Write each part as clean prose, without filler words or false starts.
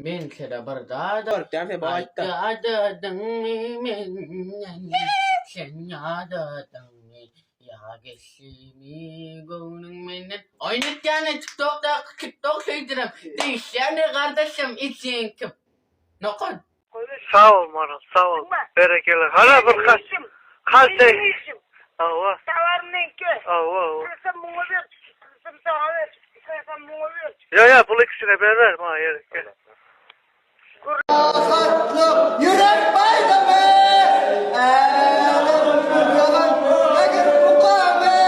Men size bir zat Ýadadyňmy menden Sen ýadadyňmy Ýa geçdimi göwnüň menden Oýnatýany tiktokdaky tiktok şeýdirem Degişýäni gardaşym içiňki Nokat. Sag bol Maral sag bol berekella hana bir kalta hawa Tawar meňki. Hawa hawa. Islesem muňa ber, islesem saňa ber, islesem muňa ber. Ýa ýa bul ikisine berber maňa gerek däl. Rahatlyk, ýürek baýdamy, Älem ýalan, ägirt mukamy.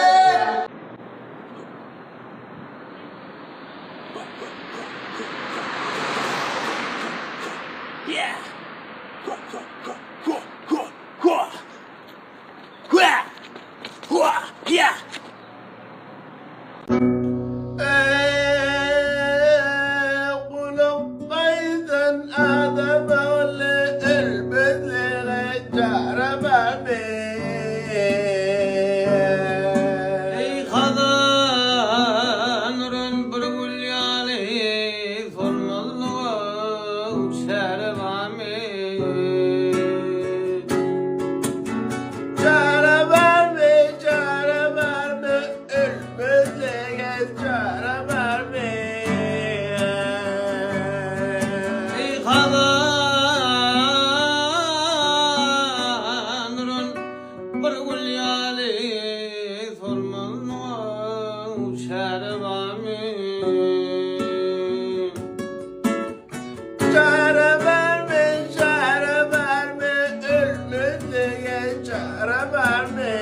Eý, gulak gaýdan adam ogly ölmezlige çäre barmy? Eý hazan uran bir gül ýaly solmazlyga çäre barmy? Çäre barmy, çäre barmy, ölmezlige çäre barmy? Eý hazan uran bir gül ýaly solmazlyga çäre barmy? Çäre barmy, çäre barmy, ölmezlige çäre barmy?